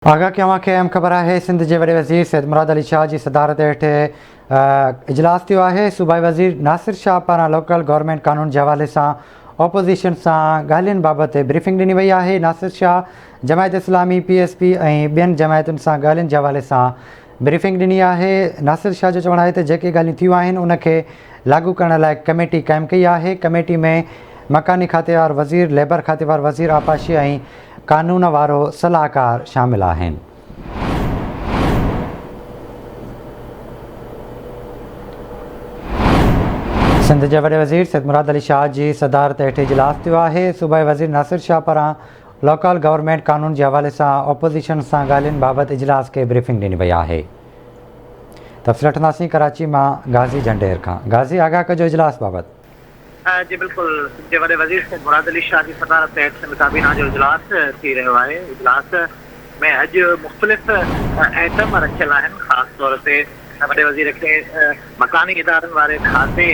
آگاهه ڪيان اوهان کي اهم خبر آهي سنڌ جي وڏي وزير سيد مراد علي شاهه جي صدارت هيٺ اجلاس ٿيو آهي صوبائي وزير ناصر شاهه پاران لوڪل گورنمينٽ قانون جي حوالي سان اپوزيشن سان ڳالهين بابت بريفنگ ڏني وئي آهي Nasir Shah Jamaat Islami P S P ۽ ٻين جماعتن سان ڳالهين جي حوالي سان بريفنگ ڏني آهي ناصر شاهه جو چوڻ آهي ته جيڪي ڳالهيون ٿيون آهن ان کي لاڳو ڪرڻ لاء ڪميٽي قائم ڪئي آهي ڪميٽي ۾ مڪاني کاتي وارو وزير ليبر کاتي وارو وزير آبپاشي ۽ قانون وارو صلاحڪار شامل آهن. سنڌ جي وڏي وزير سيد مراد علي شاهه جي صدارت هيٺ اجلاس ٿيو آهي، صوبائي وزير ناصر شاهه پاران لوڪل گورنمينٽ قانون جي حوالي سان اپوزيشن سان ڳالهين بابت اجلاس کي بريفنگ ڏني وئي آهي. تفصيل وٺنداسين ڪراچي مان غازي جهنڊير کان. غازي آگاهه ڪجو اجلاس بابت. جي بلڪل سنڌ جي وڏي وزير سيد مراد علي شاهه جي صدارت هيٺ سنڌ ڪابينا جو اجلاس ٿي رهيو آهي اجلاس ۾ اڄ مختلف ائٽم رکيل آهن خاص طور تي وڏي وزير کي مڪاني ادارن واري کاتي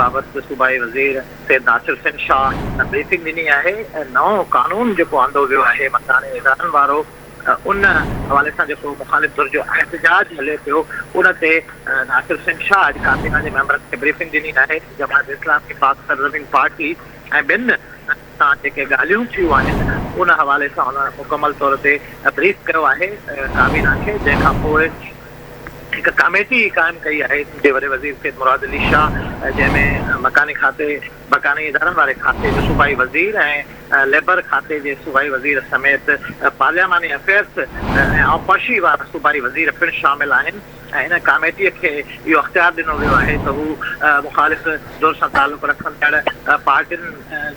بابت صوبائي وزير سيد ناصر حسين شاهه بريفنگ ڏني آهي نئون قانون جيڪو آندو ويو آهي مڪاني ادارن وارو ان حوالي سان جيڪو مخالف ڌر جو احتجاج هلي پيو ان تي ناصر حسين شاهه اڄ ڪابينا جي ميمبرن کي بريفنگ ڏني آهي. جماعت اسلامي، پاڪ سرزمين پارٽي ۽ ٻين سان جيڪي ڳالهيون ٿيون آهن ان حوالي سان هن مڪمل طور تي بريف ڪيو آهي ڪابينا کي جنهن کان پوء هڪ ڪاميٽي قائم ڪئي آهي سنڌ جي وڏي وزير سيد مراد علي شاهه جنهن ۾ مڪاني کاتي مڪاني ادارن واري کاتي جو صوبائي وزير ۽ ليبر کاتي جي صوبائي وزير سميت پارلياماني افيئرس ۽ آبپاشي وارا صوبائي وزير پڻ شامل آهن ۽ ان ڪاميٽي کي اهو اختيار ڏنو ويو آهي ته هو مخالف ڌر سان تعلق رکندڙ پارٽين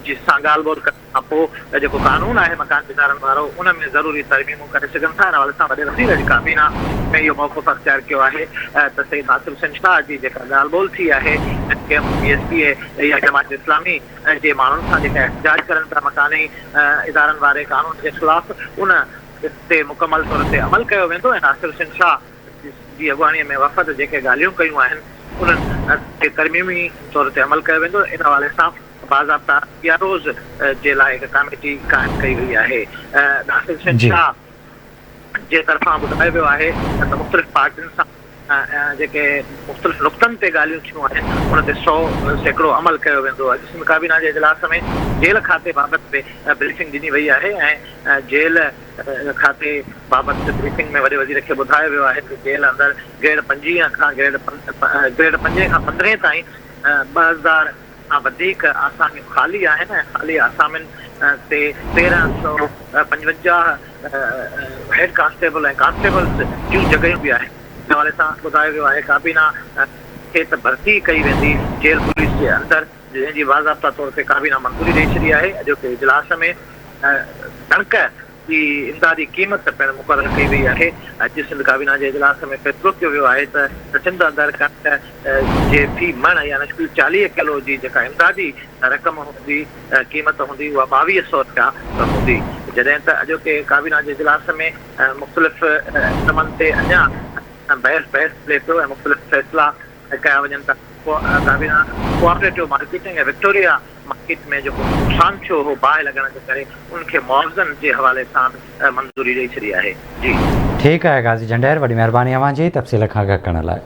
جي سان ڳالهه ٻولهه ڪرڻ کان پوء جيڪو قانون آهي مڪان ادارن وارو ان ۾ ضروري ترميمون ڪري سگهن ٿا ان حوالي سان وڏي وزير جي ڪابينا ۾ اهو موقف اختيار ڪيو آهي ته سيد ناصر حسين شاهه جي جيڪا ڳالهه ٻولهه ٿي آهي M Q M P S P يا جماعت اسلامي جي ماڻهن سان جيڪا احتجاج ڪرن پيا مڪاني ادارن واري قانون جي خلاف ان تي مڪمل طور تي عمل ڪيو ويندو ۽ ناصر حسين شاهه جي اڳواڻي ۾ وفد جيڪي ڳالهيون ڪيون آهن انهن تي ترميمي طور تي عمل ڪيو ويندو ان حوالي سان باضابطا پي آر اوز جي لاء هڪ ڪاميٽي قائم ڪئي وئي آهي. ناصر حسين شاهه جي طرفان ٻڌايو ويو آهي ته مختلف پارٽين سان جيڪي مختلف نقطن تي ڳالهيون ٿيون آهن ان تي 100% عمل ڪيو ويندو. اڄ سنڌ ڪابينا جي اجلاس ۾ جيل کاتي بابت به بريفنگ ڏني وئي آهي ۽ جيل کاتي بابت بريفنگ ۾ وڏي وزير کي ٻڌايو ويو آهي ته جيل اندر گريڊ 25 کان گريڊ پنجين کان پندرهين تائين 2000 کان وڌيڪ آساميون خالي آهن ۽ خالي آسامين تي 1355 هيڊ ڪانسٽيبل ۽ ڪانسٽيبلز جون جڳهيون به آهن. ان حوالي سان ٻڌايو ويو آهي ڪابينا کي ته ڀرتي ڪئي ويندي جيل پوليس جي اندر جنهن جي باضابطا طور تي ڪابينا منظوري ڏئي ڇڏي آهي. اڄوڪي اجلاس ۾ ڪڻڪ جي امدادي قيمت پڻ مقرر ڪئي وئي آهي. اڄ سنڌ ڪابينا جي اجلاس ۾ فيصلو ڪيو ويو آهي ته سنڌ اندر ڪڻڪ جي في مڻ يعني في 40 ڪلو جي جيڪا امدادي رقم هوندي، قيمت هوندي، اها 22 سئو رپيا هوندي. جڏهن ته اڄوڪي ڪابينا جي اجلاس ۾ مختلف قدمن تي اڃا بحث بحث هلي پيو ۽ مختلف فيصلا ڪيا وڃن ٿا. ڪابينا ڪوآپريٽو مارڪيٽنگ ۽ وڪٽوريا مارڪيٽ ۾ جيڪو نقصان ٿيو هو باهه لڳڻ جي ڪري ان کي معاوضن جي حوالي سان به منظوري ڏئي ڇڏي آهي. جي. ٺيڪ آهي غازي جهنڊير وڏي مهرباني اوهان جي تفصيل کان آگاهه ڪرڻ لاء.